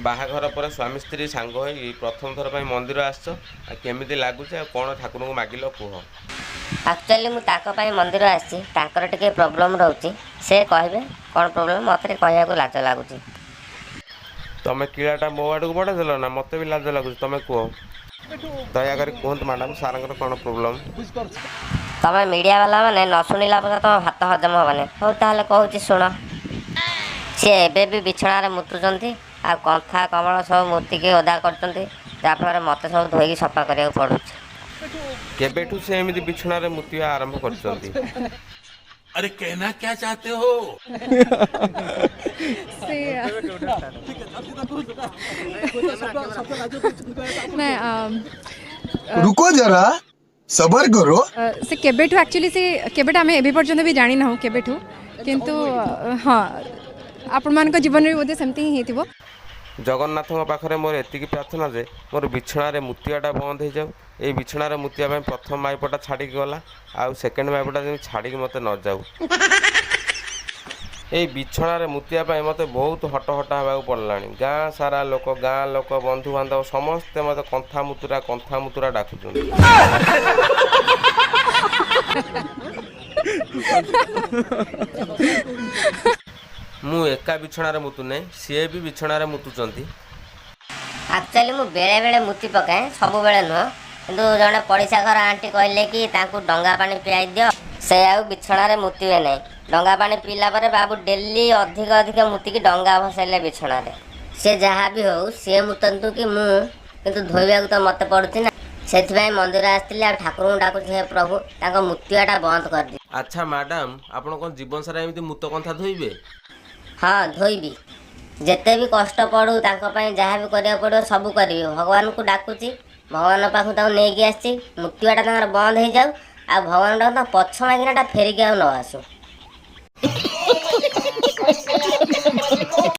ବାହାଘର ପରେ ସ୍ୱାମୀ ସ୍ତ୍ରୀ ସାଙ୍ଗ ହେଇକି ପ୍ରଥମ ଥର ପାଇଁ ମନ୍ଦିର ଆସିଛ, ଆଉ କେମିତି ଲାଗୁଛି ଆଉ କ'ଣ ଠାକୁରଙ୍କୁ ମାଗିଲ କୁହ। ଆକ୍ଚୁଆଲି ମୁଁ ତାଙ୍କ ପାଇଁ ମନ୍ଦିର ଆସିଛି। ତାଙ୍କର ଟିକେ ପ୍ରୋବ୍ଲେମ୍ ରହୁଛି, ସେ କହିବେ କ'ଣ ପ୍ରୋବ୍ଲେମ୍। ମୋତେ ଟିକେ କହିବାକୁ ଲାଜ ଲାଗୁଛି। ତମେ କିଳାଟା ମୋ ଆଡ଼କୁ ବଢ଼େଇଦେଲ ନା, ମୋତେ ବି ଲାଜ ଲାଗୁଛି। ତମେ କୁହ, ଦୟାକରି କୁହନ୍ତୁ ମ୍ୟାଡ଼ାମ୍, ସାର୍ଙ୍କର କ'ଣ ପ୍ରୋବ୍ଲେମ୍? ତମେ ମିଡ଼ିଆ ବାଲା ମାନେ ନ ଶୁଣିଲା ପରେ ତମ ଭାତ ହଜମ ହେବନି। ହଉ ତାହେଲେ କହୁଛି ଶୁଣ। ସିଏ ଏବେ ବି ବିଛଣାରେ ମୁତୁଛନ୍ତି ଆଉ କନ୍ଥା କମଳ ସବୁ ମୁତିକି ଓଦା କରୁଛନ୍ତି, ଯାହାଫଳରେ ମୋତେ ସବୁ ଧୋଇକି ସଫା କରିବାକୁ ପଡ଼ୁଛି। କେବେଠୁ ସେ ଏମିତି ବିଛଣାରେ ମୁତିବା ଆରମ୍ଭ କରିଛନ୍ତି? अरे, कहना क्या चाहते हो? ସେ ନାଇଁ। रुको जरा, सबर करो। ସେ କେବେଠୁ, ଆକ୍ଚୁଆଲି ସେ କେବେଠୁ ଆମେ ଏବେ ପର୍ଯ୍ୟନ୍ତ ବି ଜାଣିନାହୁଁ କେବେଠୁ, କିନ୍ତୁ ହଁ, ଆପଣମାନଙ୍କ ଜୀବନରେ ବି ବୋଧେ ସେମିତି ହିଁ ହେଇଥିବ। ଜଗନ୍ନାଥଙ୍କ ପାଖରେ ମୋର ଏତିକି ପ୍ରାର୍ଥନା ଯେ ମୋର ବିଛଣାରେ ମୁତିବାଟା ବନ୍ଦ ହେଇଯାଉ। ଏଇ ବିଛଣାରେ ମୁତିବା ପାଇଁ ପ୍ରଥମ ମାଇପଟା ଛାଡ଼ିକି ଗଲା, ଆଉ ସେକେଣ୍ଡ ମାଇପଟା ଯେମିତି ଛାଡ଼ିକି ମୋତେ ନ ଯାଉ। ଏଇ ବିଛଣାରେ ମୁତିବା ପାଇଁ ମୋତେ ବହୁତ ହଟହଟା ହେବାକୁ ପଡ଼ିଲାଣି। ଗାଁ ସାରା ଲୋକ, ଗାଁ ଲୋକ, ବନ୍ଧୁବାନ୍ଧବ ସମସ୍ତେ ମୋତେ କନ୍ଥା ମୁତୁରା, କନ୍ଥା ମୁତୁରା ଡାକୁଛନ୍ତି। ମୁଁ ଏକା ବିଛଣାରେ ମୁତୁନେ, ସିଏ ବି ବିଛଣାରେ ମୁତୁଛନ୍ତି। ଆକ୍ଚୁଆଲି ମୁଁ ବେଳେବେଳେ ମୁତି ପକାଏ, ସବୁବେଳେ ନୁହଁ। କିନ୍ତୁ ଜଣେ ପଡ଼ିଶା ଘର ଆଣ୍ଟି କହିଲେ କି ତାଙ୍କୁ ଡଙ୍ଗା ପାଣି ପିଆଇ ଦିଅ, ସେ ଆଉ ବିଛଣାରେ ମୁତିବେ ନାହିଁ। ଡଙ୍ଗା ପାଣି ପିଇଲା ପରେ ବାବୁ ଡେଲି ଅଧିକ ଅଧିକ ମୁତିକି ଡଙ୍ଗା ଭସେଇଲେ ବିଛଣାରେ। ସେ ଯାହା ବି ହଉ, ସିଏ ମୁତନ୍ତୁ କି ମୁଁ, କିନ୍ତୁ ଧୋଇବାକୁ ତ ମୋତେ ପଡ଼ୁଛି ନା। ସେଥିପାଇଁ ମନ୍ଦିର ଆସିଥିଲି ଆଉ ଠାକୁରଙ୍କୁ ଡାକୁଛି, ହେ ପ୍ରଭୁ, ତାଙ୍କ ମୁତିବାଟା ବନ୍ଦ କରିଦିଅ। ଆଚ୍ଛା ମ୍ୟାଡ଼ାମ୍, ଆପଣ କ'ଣ ଜୀବନ ସାରା ଏମିତି ମୁତ କନ୍ଥା ଧୋଇବେ? ହଁ, ଧୋଇବି। ଯେତେ ବି କଷ୍ଟ ପଡ଼ୁ, ତାଙ୍କ ପାଇଁ ଯାହା ବି କରିବାକୁ ପଡ଼ିବ ସବୁ କରିବି। ଭଗବାନଙ୍କୁ ଡାକୁଛି, ଭଗବାନଙ୍କ ପାଖକୁ ତାକୁ ନେଇକି ଆସିଛି। ମୁତିବାଟା ତାଙ୍କର ବନ୍ଦ ହେଇଯାଉ ଆଉ ଭଗବାନ ତାଙ୍କ ପଛ ମାଗିନାଟା ଫେରିକି ଆଉ ନ ଆସୁ।